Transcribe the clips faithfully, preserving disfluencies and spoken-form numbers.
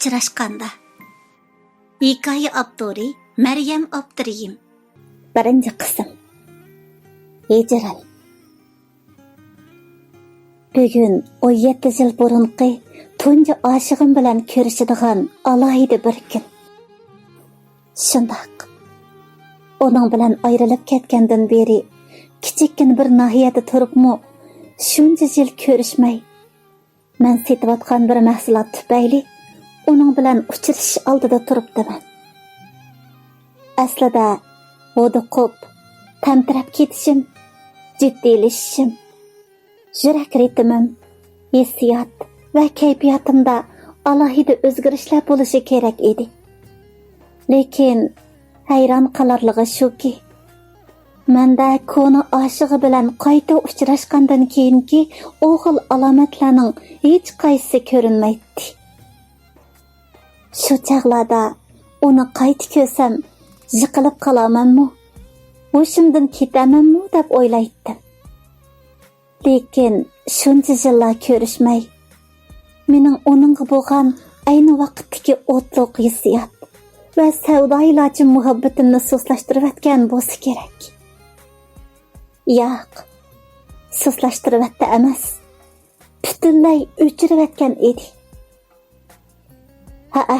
ئۇچراشقاندا. ھېكايە ئاپتورى مەريەم ئابدۇرېھىم. بىرىنچى قىسىم. ھىجران. بۈگۈن ئون يەتتە يىل بۇرۇنقى تۇنجى ئاشىقىم بىلەن كۆرۈشىدىغان ئالاھىدە بىر كۈن. شۇنداق. ئۇنىڭ بىلەن ئايرىلىپ كەتكەندىن بېرى، كىچىككىنە بىر ناھىيەدە تۇرۇپمۇ، شۇنچە يىل كۆرۈشمەي، مەن سېتىۋاتقان بىر مەھسۇلات تۈپەيلى ئۇنىڭ بىلەن ئۇچرىشىش ئالدىدا تۇرۇپتىمەن. ئەسلىدە ھودۇقۇپ، تەمتىرەپ كېتىشىم، جىددىيلىشىشىم، يۈرەك رىتىمىم، ھېسسىيات ۋە كەيپىياتىمدا ئالاھىدە ئۆزگىرىشلەر بولۇشى كېرەك ئىدى. لېكىن ھەيران قالارلىقى شۇكى، مەندە كونا ئاشىقى بىلەن قايتا ئۇچراشقاندىن كېيىنكى ئۇ خىل ئالامەتلەرنىڭ ھېچقايسىسى كۆرۈنمەيتتى. شۇ چاغلاردا ئۇنى قايتا كۆرسەم، يىقىلىپ قالامەنمۇ، ھوشۇمدىن كېتەمەنمۇ دەپ ئويلايتتىم. لېكىن شۇنچە يىللار كۆرۈشمەي، مېنىڭ ئۇنىڭغا بولغان ئەينى ۋاقىتتىكى ئوتلۇق ھېسسىيات ۋە سەۋدايىلارچە مۇھەببىتىمنى سۇسلاشتۇرۇۋەتكەن بولسا كېرەك. ياق، سۇسلاشتۇرۇۋەتتى ئەمەس، پۈتۈنلەي ئۆچۈرۈۋەتكەن ئىدى. ھەئە،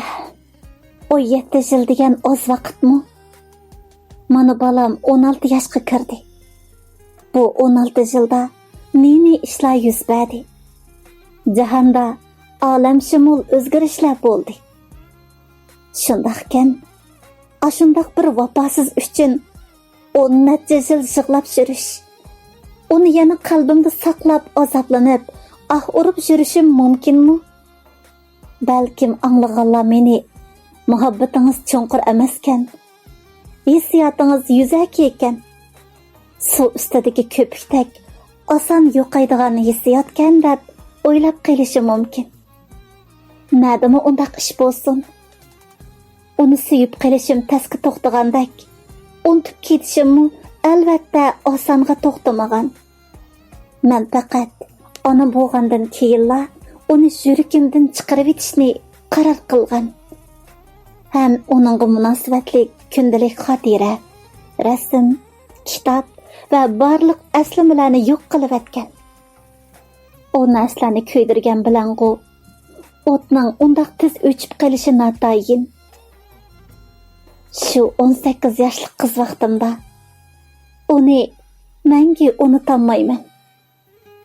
ئون يەتتە يىل دېگەن ئاز ۋاقىتمۇ؟ مانا بالام ئون ئالتە ياشقا كىردى. بۇ ئون ئالتە يىلدا نى-نى ئىشلار يۈز بەردى. جاھاندا ئالەمشۇمۇل ئۆزگىرىشلەر بولدى. شۇنداقكەن، ئاشۇنداق بىر ۋاپاسىز ئۈچۈن ئون نەچچە يىل يىغلاپ يۈرۈش، ئۇنى يەنە قەلبىمدە ساقلاپ، ئازابلىنىپ، ئاھ ئۇرۇپ يۈرۈشۈم مۇمكىنمۇ؟ بەلكىم ئاڭلىغانلار مېنى، «مۇھەببىتىڭىز چوڭقۇر ئەمەسكەن، ھېسسىياتىڭىز يۈزەكى ئىكەن، سۇ ئۈستىدىكى كۆپۈكتەك ئاسان يوقايدىغان ھېسسىياتكەن» دەپ ئويلاپ قېلىشى مۇمكىن. نەدىمۇ ئۇنداق ئىش بولسۇن؟ ئۇنى سۆيۈپ قېلىشىم تەسكە توختىغاندەك، ئۇنتۇپ كېتىشىممۇ ئەلۋەتتە ئاسانغا توختىمىغان. مەن پەقەت ئانا بولغاندىن كېيىنلا ئۇنى يۈرىكىمدىن چىقىرىۋېتىشنى قارار قىلغان. ھەم ئۇنىڭغا مۇناسىۋەتلىك كۈندىلىك خاتىرە، رەسىم، كىتاب ۋە بارلىق ئەسلىمىلەرنى يوق قىلىۋەتكەن. ئۇ نەرسىلەرنى كۆيدۈرگەن بىلەنغۇ، ئوتنىڭ ئۇنداق تېز ئۆچۈپ قېلىشى ناتايىن. شۇ ئون سەككىز ياشلىق قىز ۋاقتىمدا ئۇنى مەڭگۈ ئۇنتالمايمەن.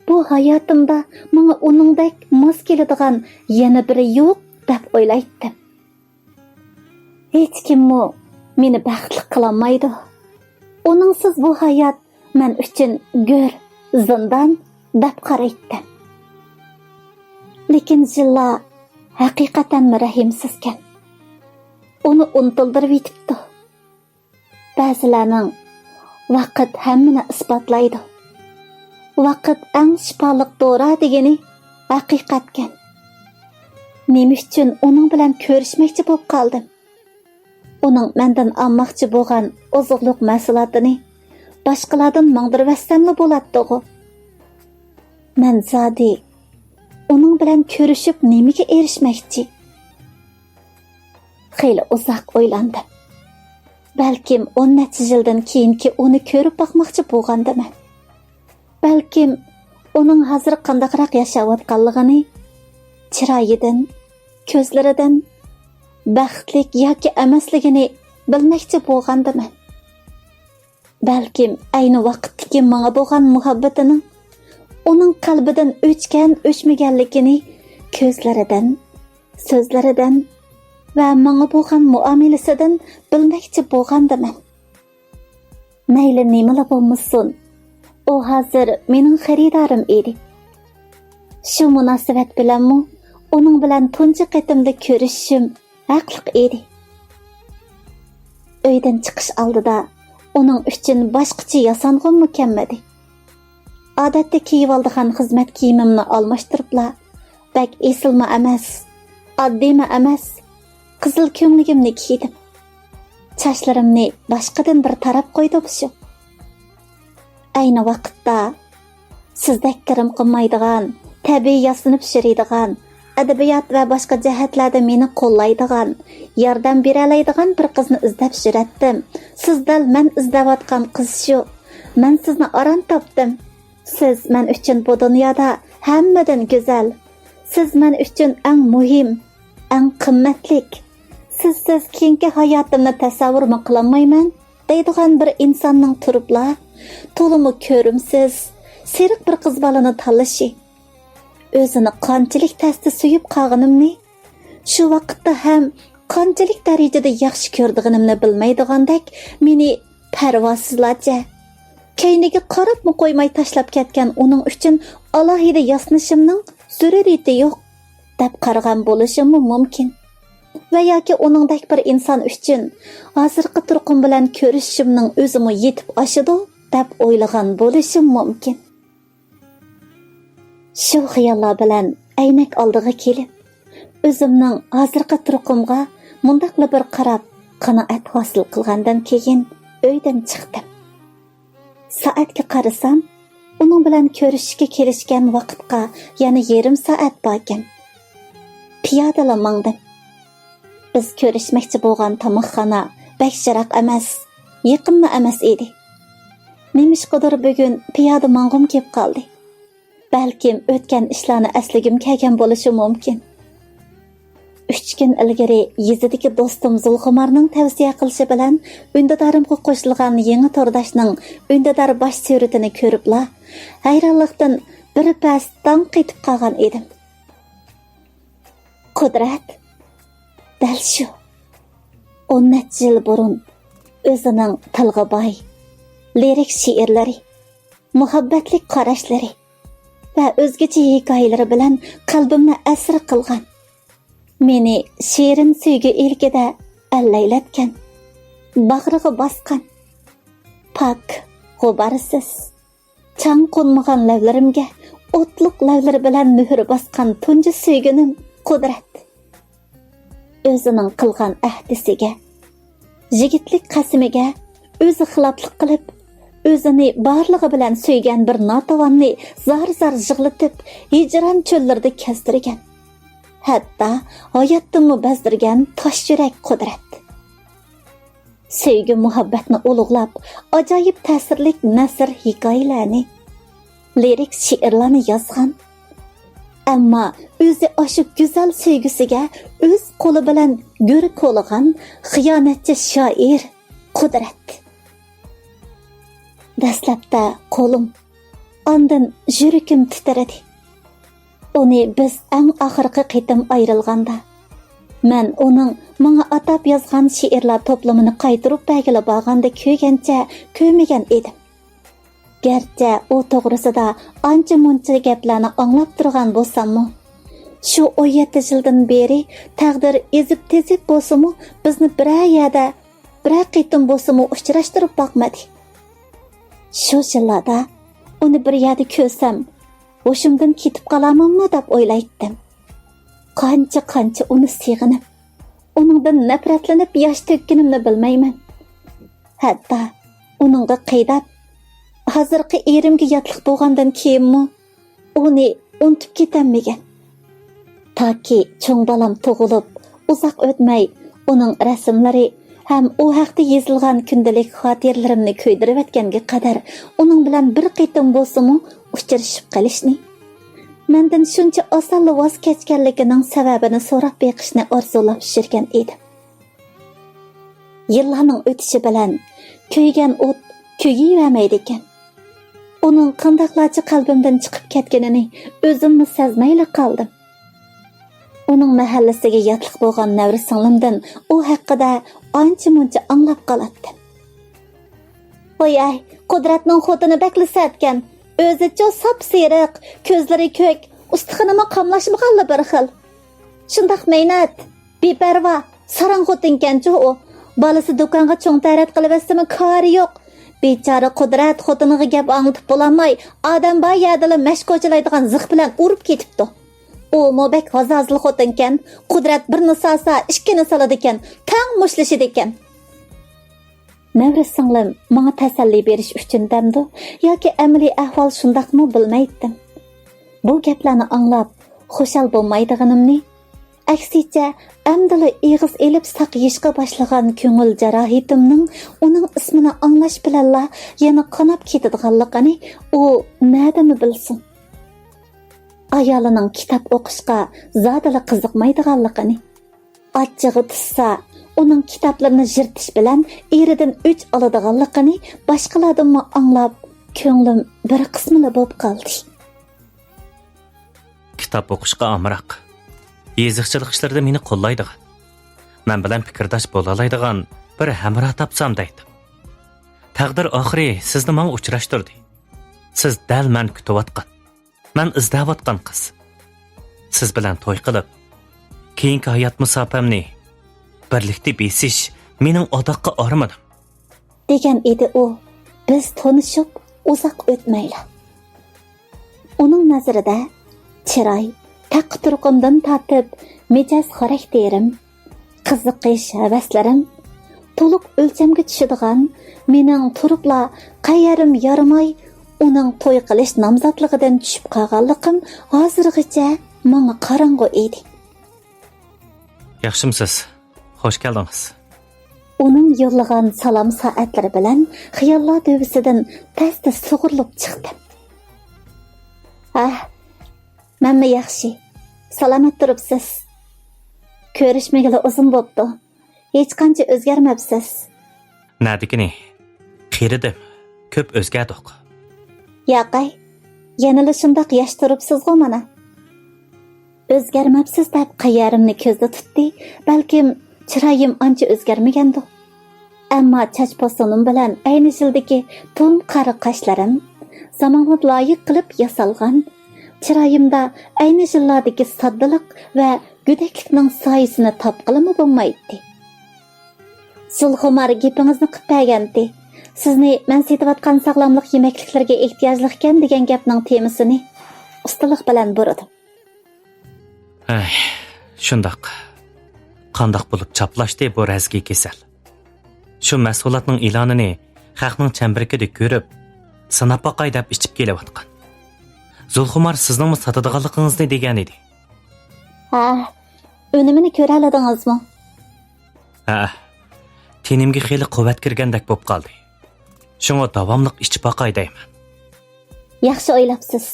بۇ ھاياتىمدا ماڭا ئۇنىڭدەك ماس كېلىدىغان يەنە بىرى يوق دەپ ئويلايتتىم. ھېچكىممۇ مېنى بەختلىك قىلالمايدۇ. ئۇنىڭسىز بۇ ھايات مەن ئۈچۈن گۆر، زىندان دەپ قارايتتىم. لېكىن يىللار ھەقىقەتەنمۇ رەھىمسىزكەن. ئۇنى ئۇنتۇلدۇرۇۋېتىپتۇ. بەزىلەرنىڭ «ۋاقىت ھەممىنى ئىسپاتلايدۇ، ۋاقىت ئەڭ شىپالىق دورا» دېگىنى ھەقىقەتكەن. نېمە ئۈچۈن ئۇنىڭ بىلەن كۆرۈشمەكچى بولۇپ قالدىم؟ ئۇنىڭ مەندىن ئالماقچى بولغان ئوزۇقلۇق مەھسۇلاتىنى باشقىلاردىن ماڭدۇرۇۋەتسەملا بولاتتىغۇ؟ مەن زادى ئۇنىڭ بىلەن كۆرۈشۈپ نېمىگە ئېرىشمەكچى؟ خېلى ئۇزاق ئويلاندىم. بەلكىم ئون نەچچە يىلدىن كېيىنكى ئۇنى كۆرۈپ باقماقچى بولغاندىمەن. بەلكىم ئۇنىڭ ھازىر قانداقراق ياشاۋاتقانلىقىنى، چىرايىدىن، كۆزلىرىدىن بەختلىك ياكى ئەمەسلىكىنى بىلمەكچى بولغاندىمەن. بەلكىم ئەينى ۋاقىتتىكى ماڭا بولغان مۇھەببىتىنىڭ ئۇنىڭ قەلبىدىن ئۆچكەن-ئۆچمىگەنلىكىنى كۆزلىرىدىن، سۆزلىرىدىن ۋە ماڭا بولغان مۇئامىلىسىدىن بىلمەكچى بولغاندىمەن. مەيلى نېمىلا بولمىسۇن، ئۇ ھازىر مېنىڭ خېرىدارىم ئىدى. شۇ مۇناسىۋەت بىلەنمۇ ئۇنىڭ بىلەن تۇنجى قېتىمدا كۆرۈشۈشۈم ھەقلىق ئىدى. ئۆيدىن چىقىش ئالدىدا ئۇنىڭ ئۈچۈن باشقىچە ياسانغۇممۇ كەلمىدى. ئادەتتە كىيىۋالىدىغان خىزمەت كىيىمىمنى ئالماشتۇرۇپلا، بەك ئېسىلمۇ ئەمەس، ئاددىيمۇ ئەمەس، قىزىل كۆڭلىكىمنى كىيدىم. چاچلىرىمنى باشقىدىن بىر تاراپ قويدۇم شۇ. ئەينى ۋاقىتتا سىزدەك گىرىم قىلمايدىغان، تەبىئىي ياسىنىپ يۈرىدىغان، ئەدەبىيات ۋە باشقا جەھەتلەردە مېنى قوللايدىغان، ياردەم بېرەلەيدىغان بىر قىزنى ئىزدەپ يۈرەتتىم. سىز دەل مەن ئىزدەۋاتقان قىز شۇ. مەن سىزنى ئاران تاپتىم. سىز مەن ئۈچۈن بۇ دۇنيادا ھەممىدىن گۈزەل. سىز مەن ئۈچۈن ئەڭ مۇھىم، ئەڭ قىممەتلىك. سىزسىز كېيىنكى ھاياتىمنى تەسەۋۋۇرمۇ قىلالمايمەن، دەيدىغان بىر ئىنساننىڭ تۇرۇپلا تولىمۇ كۆرۈمسىز، سېرىق بىر قىز بالىنى تاللىشى، ئۆزىنى قانچىلىك تەستە سۆيۈپ قالغىنىمنى، شۇ ۋاقىتتا ھەم قانچىلىك دەرىجىدە ياخشى كۆرىدىغىنىمنى بىلمەيدىغاندەك مېنى پەرۋاسىزلارچە، كەينىگە قاراپمۇ قويماي تاشلاپ كەتكەن ئۇنىڭ ئۈچۈن ئالاھىدە ياسىنىشىمنىڭ زۆرۈرىيىتى يوق، دەپ قارىغان بولۇشۇممۇ مۇمكىن. ۋە ياكى ئۇنىڭدەك بىر ئىنسان ئۈچۈن ھازىرقى تۇرقۇم بىلەن كۆرۈشۈشۈمنىڭ ئۆزىمۇ يېتىپ ئاشىدۇ، دەپ ئويلىغان بولۇشۇم مۇمكىن. شۇ خىياللار بىلەن ئەينەك ئالدىغا كېلىپ، ئۆزۈمنىڭ ھازىرقى تۇرقۇمغا مۇنداقلا بىر قاراپ، قانائەت ھاسىل قىلغاندىن كېيىن ئۆيدىن چىقتىم. سائەتكە قارىسام، ئۇنىڭ بىلەن كۆرۈشۈشكە كېلىشكەن ۋاقىتقا يەنە يېرىم سائەت باركەن. پىيادىلا ماڭدىم. بىز كۆرۈشمەكچى بولغان تاماقخانا بەك يىراق ئەمەس، يېقىنمۇ ئەمەس ئىدى. نېمىشقىدۇر بۈگۈن پىيادە ماڭغۇم كېلىپ قالدى. بەلكىم ئۆتكەن ئىشلارنى ئەسلىگۈم كەلگەن بولۇشى مۇمكىن. ئۈچ كۈن ئىلگىرى يېزىدىكى دوستۇم زۇلخۇمارنىڭ تەۋسىيە قىلىشى بىلەن ئۈندىدارىمغا قوشۇلغان يېڭى تورداشنىڭ ئۈندىدار باش سۈرىتىنى كۆرۈپلا، ھەيرانلىقتىن بىر پەس داڭ قېتىپ قالغان ئىدىم. قۇدرەت، دەل شۇ. ئون نەچچە يىل بۇرۇن ئۆزىنىڭ تىلغا باي، لىرىك شېئىرلىرى، مۇھەببەتلىك قاراشلىرى ۋە ئۆزگىچە ھېكايىلىرى بىلەن قەلبىمنى ئەسىر قىلغان، مېنى شېرىن سۆيگۈ ئىلكىدە ئەللەيلەتكەن، باغرىغا باسقان، پاك، غۇبارسىز، چاڭ قونمىغان لەۋلىرىمگە ئوتلۇق لەۋلىرى بىلەن مۆھۈر باسقان تۇنجى سۆيگۈنۈم قۇدرەت. ئۆزىنىڭ قىلغان ئەھدىسىگە، يىگىتلىك قەسىمىگە ئۆزى خىلاپلىق قىلىپ، ئۆزىنى بارلىقى بىلەن سۆيگەن بىر ناتاۋاننى زار-زار يىغلىتىپ، ھىجران چۆللىرىدە كەزدۈرگەن. ھەتتا ھاياتتىنمۇ بەزدۈرگەن تاش يۈرەك قۇدرەت. سۆيگۈ مۇھەببەتنى ئۇلۇغلاپ، ئاجايىپ تەسىرلىك نەسر ھېكايىلەرنى، لىرىك شېئىرلارنى يازغان. ئەمما ئۆزى ئاشۇ گۈزەل سۆيگۈسىگە ئۆز قولى بىلەن گۆر كولىغان خىيانەتچى شائىر قۇدرەت. دەسلەپتە قولۇم، ئاندىن يۈرىكىم تىترىدى. ئۇنى بىز ئەڭ ئاخىرقى قېتىم ئايرىلغاندا، مەن ئۇنىڭ ماڭا ئاتاپ يازغان شېئىرلار توپلىمىنى قايتۇرۇپ بەرگىلى بارغاندا كۆرگەنچە كۆرمىگەن ئىدىم. گەرچە ئۇ توغرىسىدا ئانچە-مۇنچە گەپلەرنى ئاڭلاپ تۇرغان بولساممۇ، شۇ ئون يەتتە يىلدىن بېرى تەقدىر ئېزىپ-تېزىپ بولسىمۇ، بىزنى بىرەر يەردە، بىرەر قېتىم بولسىمۇ ئۇچراشتۇرۇپ باقمىدى. شۇ يىللاردا ئۇنى بىر يەردە كۆرسەم، ھوشۇمدىن كېتىپ قالارمەنمۇ دەپ ئويلايتتىم. قانچە-قانچە ئۇنى سېغىنىپ، ئۇنىڭدىن نەپرەتلىنىپ ياش تۆككىنىمنى بىلمەيمەن. ھەتتا ئۇنىڭغا قىيناپ، ھازىرقى ئېرىمگە ياتلىق بولغاندىن كېيىنمۇ ئۇنى ئۇنتۇپ كېتەلمىگەن. تاكى چوڭ بالام تۇغۇلۇپ، ئۇزاق ئۆتمەي ئۇنىڭ رەسىملىرى ھەم ئۇ ھەقتە يېزىلغان كۈندىلىك خاتىرىلىرىمنى كۆيدۈرۈۋەتكەنگە قەدەر ئۇنىڭ بىلەن بىر قېتىم بولسىمۇ ئۇچرىشىپ قېلىشنى، مەندىن شۇنچە ئاسانلا ۋاز كەچكەنلىكىنىڭ سەۋەبىنى سوراپ بېقىشنى ئارزۇلاپ يۈرگەن ئىدىم. يىللارنىڭ ئۆتۈشى بىلەن كۆيگەن ئوت كۆيۈۋەرمەيدىكەن. ئۇنىڭ قانداقلارچە قەلبىمدىن چىقىپ كەتكىنىنى ئۆزۈممۇ سەزمەيلا قالدىم. ئۇنىڭ مەھەللىسىگە ياتلىق بولغان نەۋرە سىڭلىمدىن ئۇ ھەققىدە ئانچە-مۇنچە ئاڭلاپ قالاتتىم. ۋاي ئەي، قۇدرەتنىڭ خوتۇنى بەكلا سەتكەن. ئۆزىچۇ ساپسېرىق، كۆزلىرى كۆك، ئۇستىخىنىمۇ قاملاشمىغانلا بىر خىل. شۇنداق مەينەت، بىپەرۋا، ساراڭ خوتۇنكەنچۇ ئۇ. بالىسى دۇكانغا چوڭ تەرەت قىلىۋەتسىمۇ كارى يوق. بىچارە قۇدرەت خوتۇنىغا گەپ ئاڭلىتىپ بولالماي، ئادەم بار يەردىلا مەشكوچىلايدىغان زىخ بىلەن ئۇرۇپ كېتىپتۇ. ئۇمۇ بەك ھازازىل خوتۇنكەن. قۇدرەت بىرنى سالسا، ئىككىنى سالىدىكەن. تەڭ مۇشتلىشىدىكەن. نەۋرە سىڭلىم ماڭا تەسەللى بېرىش ئۈچۈن دەمدۇ ياكى ئەمەلىي ئەھۋال شۇنداقمۇ بىلمەيتتىم. بۇ گەپلەرنى ئاڭلاپ، خۇشال بولمايدىغىنىمنى، ئەكسىچە، ئەمدىلا ئېغىز ئېلىپ ساقىيىشقا باشلىغان كۆڭۈل جاراھىتىمنىڭ ئۇنىڭ ئىسمىنى ئاڭلاش بىلەنلا يەنە قاناپ كېتىدىغانلىقىنى ئۇ نەدىمۇ بىلسۇن؟ ئايالىنىڭ كىتاب ئوقۇشقا زادىلا قىزىقمايدىغانلىقىنى، ئاچچىقى تۇتسا، ئۇنىڭ كىتابلىرىنى يىرتىش بىلەن ئېرىدىن ئۆچ ئالىدىغانلىقىنى باشقىلاردىنمۇ ئاڭلاپ، كۆڭلۈم بىر قىسمىلا بولۇپ قالدى. كىتاب ئوقۇشقا ئامراق، يېزىقچىلىق ئىشلىرىدا مېنى قوللايدىغان، مەن بىلەن پىكىرداش بولالايدىغان بىر ھەمراھ تاپسام دەيتتىم. تەقدىر ئاخىرى سىزنى ماڭا ئۇچراشتۇردى. سىز دەل مەن كۈتۈۋاتقان، مەن ئىزدەۋاتقان قىز. سىز بىلەن توي قىلىپ، كېيىنكى ھايات مۇساپەمنى بىرلىكتە بېسىش مېنىڭ ئاداققى ئارمىنىم. دېگەن ئىدى ئۇ، بىز تونۇشۇپ ئۇزاق ئۆتمەيلا. ئۇنىڭ نەزىرىدە چىراي، تەققە-تۇرقۇمدىن تارتىپ مىجەز خاراكتېرىم، قىزىقىش ھەۋەسلىرىم، تولۇق ئۆلچەمگە چۈشىدىغان، مېنىڭ تۇرۇپلا قەيەرىم يارىماي، ئۇنىڭ توي قىلىش نامزاتلىقىدىن چۈشۈپ قالغانلىقىم ھازىرغىچە ماڭا قاراڭغۇ ئىدى. ياخشىمۇسىز؟ خوش كەلدىڭىز. ئۇنىڭ يوللىغان سالام سائەتلىرى بىلەن خىياللار دۆۋىسىدىن تەستە سۇغۇرۇلۇپ چىقتىم. ھە، مەنمۇ ياخشى. سالامەت تۇرۇپسىز. كۆرۈشمىگىلى ئۇزۇن بوپتۇ. ھېچقانچە ئۆزگەرمەپسىز. نەدىكىنى؟ قېرىدىم. كۆپ ئۆزگەردۇق. ياقەي، يەنىلا شۇنداق ياش تۇرۇپسىزغۇ مانا. ئۆزگەرمەپسىز دەپ قەيەرىمنى كۆزدە تۇتتى، بەلكىم چىرايىم ئانچە ئۆزگەرمىگەندۇ. ئەمما چاچ پاسونۇم بىلەن ئەينى يىلدىكى تۇم قارا قاشلىرىم، زامانغا لايىق قىلىپ ياسالغان، چىرايىمدا ئەينى يىللاردىكى ساددىلىق ۋە گۆدەكلىكنىڭ سايىسىنى تاپقىلىمۇ بولمايتتى. زۇلخۇمار گېپىڭىزنى قىپ بەرگەنتى. سىزنى مەن سېتىۋاتقان ساغلاملىق يېمەكلىكلىرىگە ئېھتىياجلىقكەن دېگەن گەپنىڭ تېمىسىنى ئۇستىلىق بىلەن بۇرىدىم. ھەي، شۇنداق. قانداق بولۇپ چاپلاشتى بۇ رەزگىي كېسەل؟ شۇ مەھسۇلاتنىڭ ئېلانىنى خەقنىڭ چەمبىرىكىدە كۆرۈپ، سىناپ باقاي دەپ ئىچىپ كېلىۋاتقان. زۇلخۇمار سىزنىڭمۇ ساتىدىغانلىقىڭىزنى دېگەنىدى. ھە، ئۈنۈمىنى كۆرەلىدىڭىزمۇ؟ ھە، تېنىمگە خېلى قۇۋۋەت كىرگەندەك بولۇپ قالدى. شۇڭا داۋاملىق ئىچىپ باقاي دەيمەن. ياخشى ئويلاپسىز.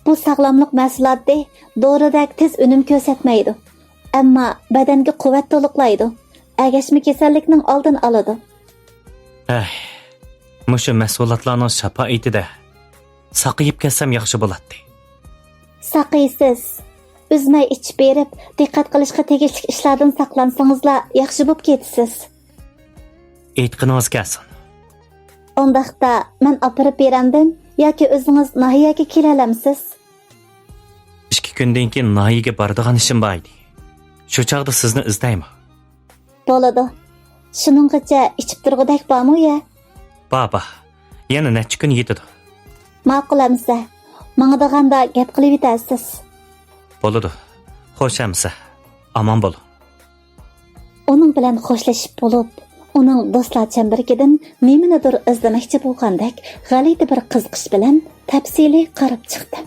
بۇ ساغلاملىق مەھسۇلاتى دورىدەك تېز ئۈنۈم كۆرسەتمەيدۇ. ئەمما بەدەنگە قۇۋۋەت تولۇقلايدۇ. ئەگەشمە كېسەللىكنىڭ ئالدىنى ئالىدۇ. ھەي، مۇشۇ مەھسۇلاتلارنىڭ شاپائىتىدە ساقىيىپ كەتسەم ياخشى بولاتتى. ساقىيسىز. ئۈزمەي ئىچىپ بېرىپ، دىققەت قىلىشقا تېگىشلىك ئىشلاردىن ساقلانسىڭىزلا ياخشى بوپ كېتىسىز. ئېيتقىنىڭىز كەلسۇن. ئۇنداقتا مەن ئاپىرىپ بېرەمدىم ياكى ئۆزىڭىز ناھىيەگە كېلەلەمسىز؟ ئىككى كۈندىن كېيىن ناھىيەگە بارىدىغان ئىشىم بار ئىدى. شۇ چاغدا سىزنى ئىزدەيمەن. بولىدۇ. شۇنىڭغىچە ئىچىپ تۇرغۇدەك بارمۇ يە؟ بار، بار. يەنە نەچچە كۈن يېتىدۇ. ماقۇل ئەمىسە. ماڭىدىغاندا گەپ قىلىۋېتەرسىز. بولىدۇ. خوش ئەمىسە. ئامان بولۇڭ. ئۇنىڭ بىلەن خوشلىشىپ بولۇپ، ئۇنىڭ دوستلار چەمبىرىكىدىن نېمىنىدۇر ئىزدىمەكچى بولغاندەك غەلىتە بىر قىزىقىش بىلەن تەپسىلىي قاراپ چىقتىم.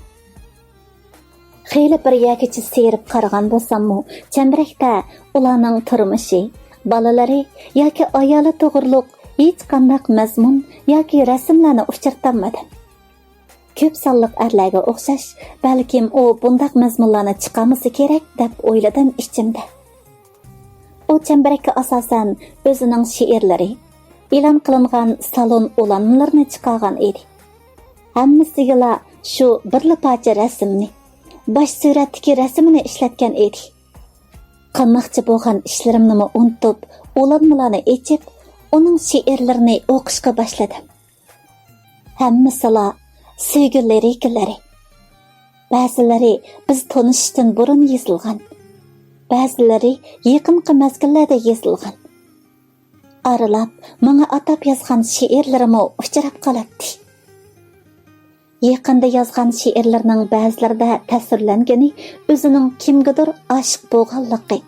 خېلى بىر يەرگىچە سېيىرىپ قارىغان بولساممۇ، چەمبىرەكتە ئۇلارنىڭ تۇرمۇشى، بالىلىرى ياكى ئايالى توغرۇلۇق ھېچقانداق مەزمۇن ياكى رەسىملەرنى ئۇچرىتالمىدىم. كۆپ سانلىق ئەرلەرگە ئوخشاش، بەلكىم ئۇ بۇنداق مەزمۇنلارنى چىقارمىسا كېرەك دەپ ئويلىدىم ئىچىمدە. ئۇ چەمبىرەككە ئاساسەن ئۆزىنىڭ شېئىرلىرى، ئېلان قىلىنغان سالون ئۇلانمىلىرىنى چىقارغان ئىدى. ھەممىسىگىلا شۇ بىرلا پارچە رەسىمنى، باش سۈرەتتىكى رەسىمىنى ئىشلەتكەن ئىدى. قىلماقچى بولغان ئىشلىرىمنىمۇ ئۇنتۇپ، ئۇلانمىلارنى ئېچىپ، ئۇنىڭ شېئىرلىرىنى ئوقۇشقا باشلىدىم. ھەممىسىلا سۆيگۈ لىرىكىلىرى. بەزىلىرى بىز تونۇشۇشتىن بۇرۇن يېزىلغان، بەزىلىرى يېقىنقى مەزگىللەردە يېزىلغان. ئارىلاپ ماڭا ئاتاپ يازغان شېئىرلىرىمۇ ئۇچراپ قالاتتى. يېقىندا يازغان شېئىرلىرىنىڭ بەزىلىرىدە تەسۋىرلەنگىنى ئۆزىنىڭ كىمگىدۇر ئاشىق بولغانلىقى،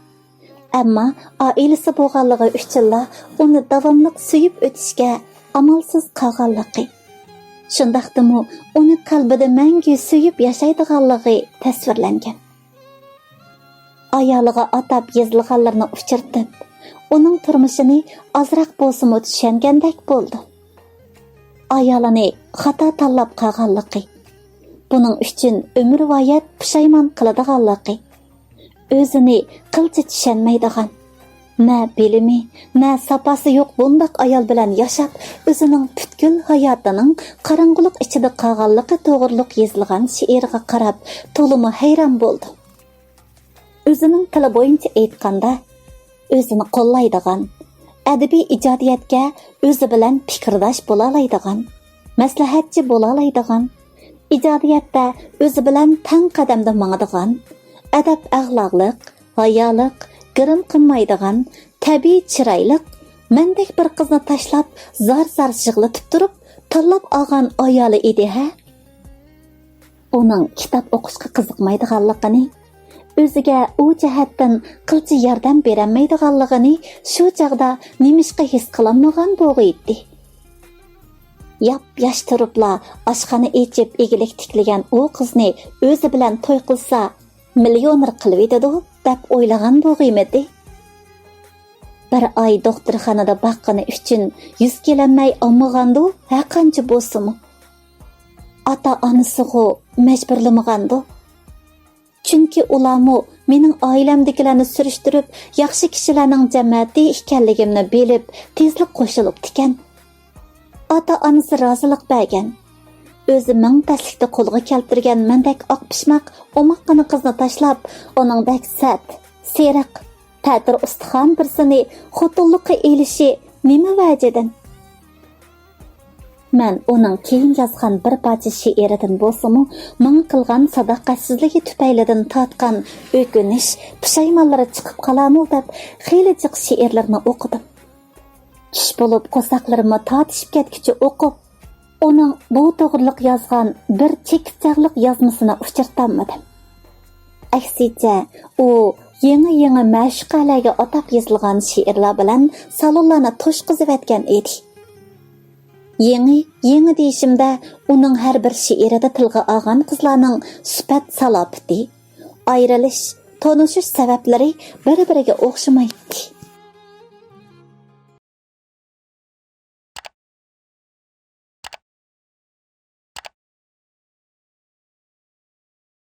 ئەمما ئائىلىسى بولغانلىقى ئۈچۈنلا ئۇنى داۋاملىق سۆيۈپ ئۆتۈشكە ئامالسىز قالغانلىقى. شۇنداقتىمۇ ئۇنى قەلبىدە مەڭگۈ سۆيۈپ ياشايدىغانلىقى تەسۋىرلەنگەن. ئايالىغا ئاتاپ يېزىلغانلىرىنى ئۇچرىتىپ، ئۇنىڭ تۇرمۇشىنى ئازراق بولسىمۇ چۈشەنگەندەك بولدى. ئايالىنى خاتا تاللاپ قالغانلىقى، بۇنىڭ ئۈچۈن ئۆمۈرۋايەت پۇشايمان قىلىدىغانلىقى، ئۆزىنى قىلچە چۈشەنمەيدىغان، نە بىلىمى، نە ساپاسى يوق بۇنداق ئايال بىلەن ياشاپ، ئۆزىنىڭ پۈتكۈل ھاياتىنىڭ قاراڭغۇلۇق ئىچىدە قالغانلىقى توغرۇلۇق يېزىلغان شېئىرغا قاراپ تولىمۇ ھەيران بولدۇم. ئۆزىنىڭ تىلى بويىچە ئېيتقاندا، ئۆزىنى قوللايدىغان، ئەدەبىي ئىجادىيەتكە ئۆزى بىلەن پىكىرداش بولالايدىغان، مەسلىھەتچى بولالايدىغان، ئىجادىيەتتە ئۆزى بىلەن تەڭ قەدەمدە ماڭىدىغان، ئەدەپ-ئەخلاقلىق، ھايالىق، گىرىم قىلمايدىغان، تەبىئىي چىرايلىق، مەندەك بىر قىزنى تاشلاپ، زار-زار يىغلىتىپ تۇرۇپ، تاللاپ ئالغان ئايالى ئىدى ھە؟ ئۇنىڭ كىتاب ئوقۇشقا قىزىقمايدىغانلىقىنى، ئۆزىگە ئۇ جەھەتتىن قىلچە ياردەم بېرەلمەيدىغانلىقىنى شۇ چاغدا نېمىشقا ھېس قىلالمىغان بوغىيتتى؟ ياپ-ياش تۇرۇپلا ئاشخانا ئېچىپ ئىگىلىك تىكلىگەن ئۇ قىزنى ئۆزى بىلەن توي قىلسا، مىليونېر قىلىۋېتىدۇ دەپ ئويلىغان بوغىيمىدى؟ بىر ئاي دوختۇرخانىدا باققىنى ئۈچۈن يۈز كېلەلمەي ئالمىغاندۇ، ھەرقانچە بولسىمۇ. ئاتا-ئانىسىغۇ مەجبۇرلىمىغاندۇ؟ چۈنكى ئۇلارمۇ مېنىڭ ئائىلەمدىكىلەرنى سۈرۈشتۈرۈپ، ياخشى كىشىلەرنىڭ جەمەتى ئىكەنلىكىمنى بىلىپ، تېزلا قوشۇلۇپتىكەن. ئاتا-ئانىسى رازىلىق بەرگەن. ئۆزى مىڭ تەسلىكتە قولغا كەلتۈرگەن مەندەك ئاق پىشماق، ئوماققىنا قىزنى تاشلاپ، ئۇنىڭدەك سەت، سېرىق، تەتۈر ئۇستىخان بىرسىنى خوتۇنلۇققا ئېلىشى نېمە ۋەجىدىن؟ مەن ئۇنىڭ كېيىن يازغان بىر پارچە شېئىرىدىن بولسىمۇ، ماڭا قىلغان ساداقەتسىزلىكى تۈپەيلىدىن تارتقان ئۆكۈنۈش، پۇشايمانلىرى چىقىپ قالامۇ دەپ خېلى جىق شېئىرلىرىنى ئوقۇدۇم. چۈش بولۇپ قورساقلىرىممۇ تارتىشىپ كەتكۈچە ئوقۇپ، ئۇنىڭ بۇ توغرىلىق يازغان بىر چېكىت چاغلىق يازمىسىنى ئۇچرىتالمىدىم. ئەكسىچە، ئۇ يېڭى-يېڭى مەشۇقەلەرگە ئاتاپ يېزىلغان شېئىرلار بىلەن سالونلارنى توشقۇزۇۋەتكەن ئىدى. يېڭى، يېڭى دېيىشىمدە، ئۇنىڭ ھەر بىر شېئىرىدە تىلغا ئالغان قىزلارنىڭ سۈپەت سالاپىتى، ئايرىلىش، تونۇشۇش سەۋەبلىرى بىر-بىرىگە ئوخشىمايتتى.